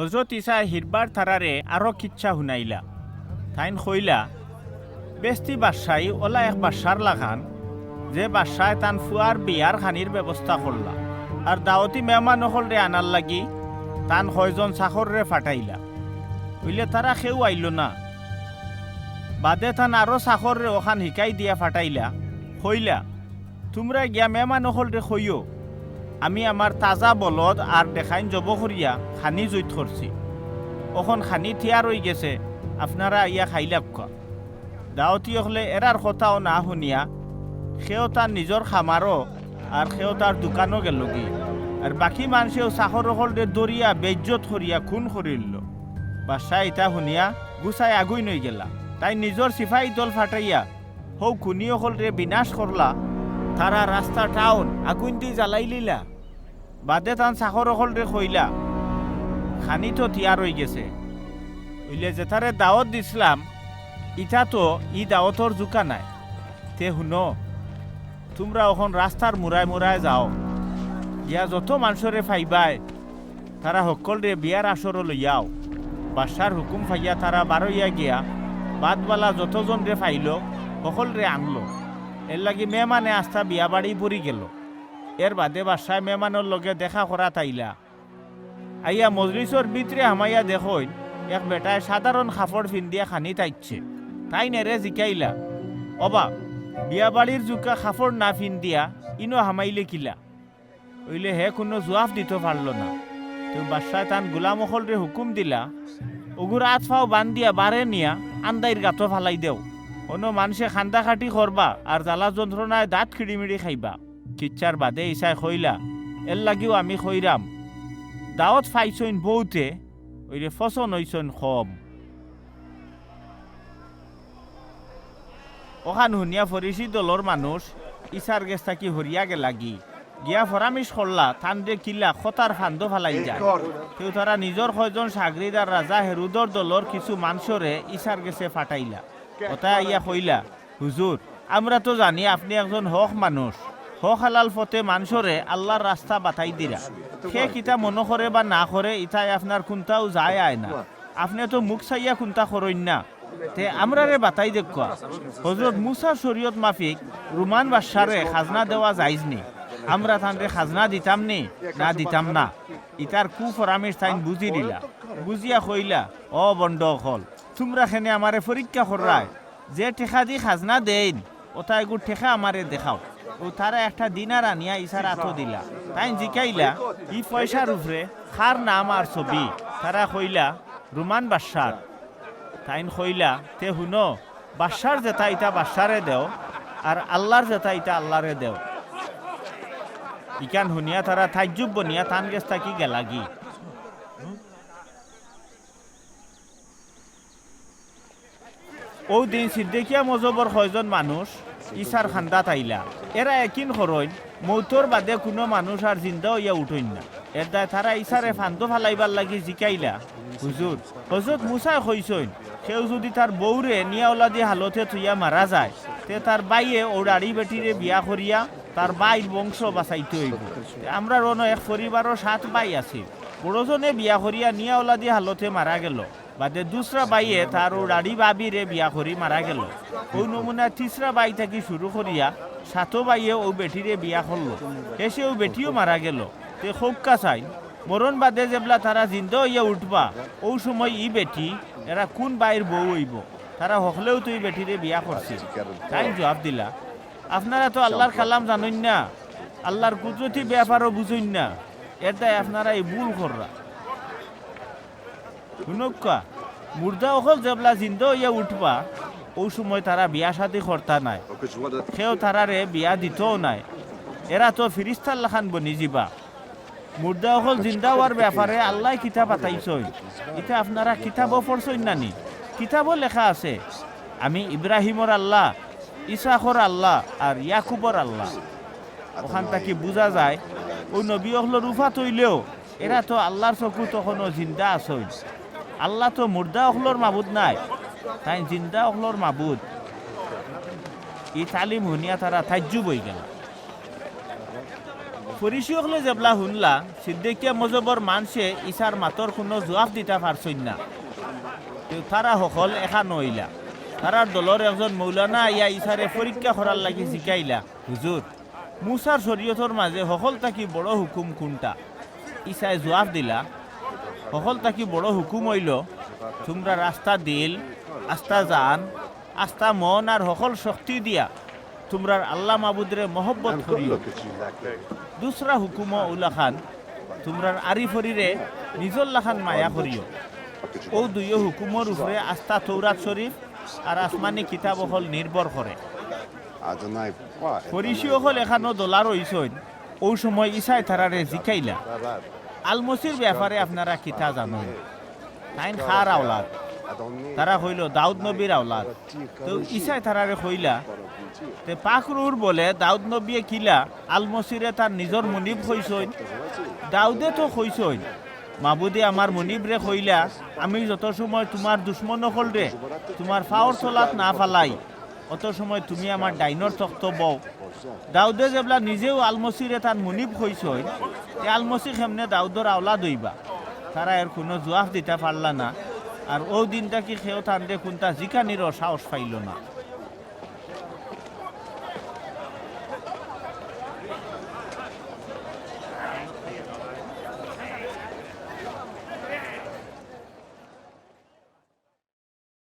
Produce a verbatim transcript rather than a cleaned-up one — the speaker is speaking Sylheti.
হজরত ইছায় হিরবার তারারে আরো কিচ্ছা হুনাইলা। তাইন কইলা, বেহেস্তি বাদশাই অলা এক বাদশার লাখান, যে বাদশায় তান ফুয়ার বিয়ার খানির ব্যবস্থা করলা, আর দাওতি মেহমান অকলরে আনার লাগি তান কয়জন চাকররে ফাটাইলা। অইলে তারা কেউ আইলো না। বাদে তান আরো চাকররে অখান হিকাই দিয়া ফাটাইলা, কইলা, তুমরা গিয়া মেহমান অকলরে কইও, আমি আমার তাজা বলদ আর ডেকাইন জবো করিয়া খানি জুইত করছি। অখন খানি তৈয়ার অইগেছে, আপনারা আইয়া খাইলাউক্কা। দাওতি অকলে এরার কথাও না হুনিয়া, কেউ তার নিজর খামারো আর কেউ তার দোকানো গেলগি। আর বাকি মানষেও চাকর অকলরে ধরিয়া বেইজ্জত করিয়া খুন করিলিলো। বাদশায় ইতা হুনিয়া গুছায় আগুইন অইগেলা। তাইন নিজর সিপাহী দল ফাটাইয়া হউ খুনি অকলরে বিনাশ করলা। তারা রাস্তা টাউন আগুইন দি জ্বালাইলিলা। বাদে তান চাকর অকলরে কইলা, খানি তো তৈয়ার অইগেছে। অইলে যেতারে দাওত দিছলাম, ইতা তো ই দাওতর জুকা নায়। তে হুনো, তুমরা অখন রাস্তার মুড়ায় মুড়ায় যাও। গিয়া যত মানষরে পাইবায়, তারা হক্কলরে বিয়ার আসরো লইয়া আও। বাদশার হুকুম পাইয়া তারা বারইয়া গিয়া বাদবালা যতজনরে পাইলো, হকলরে আনলো। এরলাগি মেহমানে আস্তা বিয়াবাড়ি ভরিগেলো। এরবাদে বাদশায় মেহমানর লগে দেখা করাত আইলা। আইয়া মজলিসর ভিতরে হামাইয়া দেখইন, এক বেটায় সাধারণ কাপড় ফিন্দিয়া খানিত আইছে। তাইন এরে জিকাইলা, ওবা, বিয়াবাড়ির জুকা কাপড় না ফিন্দিয়া ইনো হামাইলে কিলা? অইলে হে কুনু জুয়াফ দিতো পারলো না। তেউ বাদশায় তান গুলাম অকলরে হুকুম দিলা, অগুর আত-পাও বান্দিয়া বারে নিয়া আন্দাইর গাতো ফালাই দেও। অনো মানষে কান্দা-কাটি করবা আর জ্বালা-যন্ত্রণায় দাঁত কিড়িমিড়ি খাইবা। কিচ্ছার বাদে ইছায় কইলা, এরলাগিউ আমি কইরাম, দাওত পাইছইন বউতে, অইরে ফসন অইছইন কম। অখান হুনিয়া ফরিসি দলর মানুষ ইছার গেছ থাকি হরিয়া গেলাগি। গিয়া ফরামিশ করলা, তানরে কিলা খতার ফান্দো ফালাই যায়। তেউ তারা নিজর কয়জন সাগরিদ আর রাজা হেরুদর দলর কিছু মানষরে ইছার গেছে ফাটাইলা। অতায় আইয়া কইলা, হুজুর, আমরা তো জানি আপনে একজন হক মানুষ। হক হালাল পথে মানষরে আল্লার রাস্তা বাতাই দিরা। কে কিতা মনো করে বা না করে, ইতায় আপনার কুন্তাউ যায় আয় না। আপনে তো মুখ চাইয়া কুন্তা করইন না। তে আমরারে বাতাই দেউক্কা। হজরত মুছার শরিয়ত মাফিক রুমান বাদশারে খাজনা দেওয়া জাইজ নি? আমরা তানরে খাজনা দিতাম নি না দিতাম না? ইতার কুফরামিশ তাইন বুঝিলিলা। বুঝিয়া কইলা, ও ভন্ড অকল, তুমরা কেনে আমারে পরীক্ষা কররায়? যে টেকাদি খাজনা দেইন, অতা এগু টেকা আমারে দেখাও। অউ তারা একটা দিনার আনিয়া ইছার আতো দিলা। তাইন জিকাইলা, ই পয়সার উপরে কার নাম আর ছবি? তারা কইলা, রুমান বাদশার। তাইন কইলা, তে হুনো, বাদশার যেতা ইতা বাদশারে দেও, আর আল্লার যেতা ইতা আল্লারে দেও। ইখান হুনিয়া তারা তাইজ্জুব বনিয়া তান গেছ থাকি গেলাগি। অউ দিন সিদ্দিকিয়া মজহবর কয়জন মানুষ ইছার কান্দাত আইলা। এরা একিন করইন, মউতর বাদে কুনু মানুষ আর জিন্দা অইয়া উঠইন না। এরদায় তারা ইছারে ফান্দো ফালাইবার লাগি জিকাইলা, হুজুর, হজরত মুছায় কইছইন, কেউ যুদি তার বউরে নিয়া-ওলাদি হালতে থইয়া মারা যায়, তে তার ভাইয়ে অউ দাড়ি বেটিরে বিয়া করিয়া তার ভাইর বংশ বাচাইতে অইবো। তে আমরার অনো এক পরিবারো সাত ভাই আছিল। বড়জনে বিয়া করিয়া নিয়া-ওলাদি হালতে মারা গেলো। বাদে দুসরা ভাইয়ে তার অউ দাড়ি ভাবিরে বিয়া করি মারা গেলো। অউ নমুনায় তিসরা ভাই থাকি শুরু করিয়া সাতো ভাইয়ে অউ বেটিরে বিয়া করলো। শেষে অউ বেটিও মারা গেলো। তে কউক্কা চাইন, মরণ বাদে যেবলা তারা জিন্দা অইয়া উঠবা, অউ সময় ই বেটি এরা কুন ভাইর বউ অইবো? তারা হকলেউ তো ই বেটিরে বিয়া করছিল। তাইন জুয়াফ দিলা, আপনারা তো আল্লার কালাম জানইন না, আল্লার কুদরতি বেয়াপারও বুঝইন না, এরদায় আপনারা ই ভুল কররা। হুনউক্কা, মুর্দা অকল যেবলা জিন্দা অইয়া উঠবা, অউ সময় তারা বিয়া-শাদি করতা নায়, কেউ তারারে বিয়া দিতও নায়, এরা তো ফিরিস্তার লাখান বনি যিবা। মুর্দা অকল জিন্দা অওয়ার বেয়াপারে আল্লায় কিতাব বাতাইছইন, ইতা আপনারা কিতাবো পড়ছইন না নি? কিতাবো লেখা আছে, আমি ইব্রাহিমর আল্লা, ইছাকর আল্লা আর ইয়াকুবর আল্লা। অখান থাকি বুঝা যায়, অউ নবী অকলর উফাত অইলেও এরা তো আল্লার চকুত অখনো জিন্দা আছইন। আল্লা তো মুর্দা অকলর মাবুদ নায়, তাইন জিন্দা অকলর মাবুদ। ই তালিম হুনিয়া তারা তাইজ্জুব অইগেলা। ফরিসি অকলে যেবলা হুনলা, সিদ্দিকিয়া মজহবর মানষে ইছার মাতর কুনু জুয়াফ দিতা পারছইন না। তেউ তারা হকল একখান অইলা। তারার দলর একজন মৌলানা আইয়া ইছারে পরীক্ষা করার লাগি জিকাইলা, "হুজুর, মুছার শরীয়তর মাজে হকল থাকি বড় হুকুম কুনটা?" ইছায় জুয়াফ দিলা, "হকল থাকি বড় হুকুম অইলো, তুমরার আস্তা দিল, আস্তা জান, আস্তা মন আর হকল শক্তি দিয়া তুমরার আল্লা মাবুদরে মহব্বত করিও।" দুসরা হুকুমও অউলাখান, "তুমরার আরিফরিরে নিজর লাখান মায়া করিও।" অউ দুইও হুকুমর উপরে আস্তা তৌরাত শরীফ আর আসমানি কিতাব অকল নির্ভর করে। ফরিসি অকল একখানো দলা রইছইন। অউ সময় ইছায় তারারে জিকাইলা, "আলমসির বেয়াপারে আপনারা কিতা জানইন? তাইন কার আওলাদ?" তারা কইলো, "দাউদ নবীর আওলাদ।" তেউ ইছায় তারারে কইলা, "তে পাক রুহুর বলে দাউদ নবীয়ে কিলা আলমসিরে তান নিজর মুনিব কইছইন?" দাউদে তো কইছইন, "মাবুদে আমার মুনিবরে কইলা, আমি যত সময় তুমার দুশমন অকলরে তুমার ফাওর তলাত না ফালাই, অত সময় তুমি আমার ডাইনর তখত বও।" দাউদে যেবলা নিজেউ আলমসিরে তান মুনিব কইছইন, তে আলমসি কেমনে দাউদর আওলাদ অইবা? তারা এর কুনু জুয়াফ দিতা পারলা না। আর অউ দিন থাকি কেউ তানরে কুন্তা জিকানিরও সাহস পাইলো না।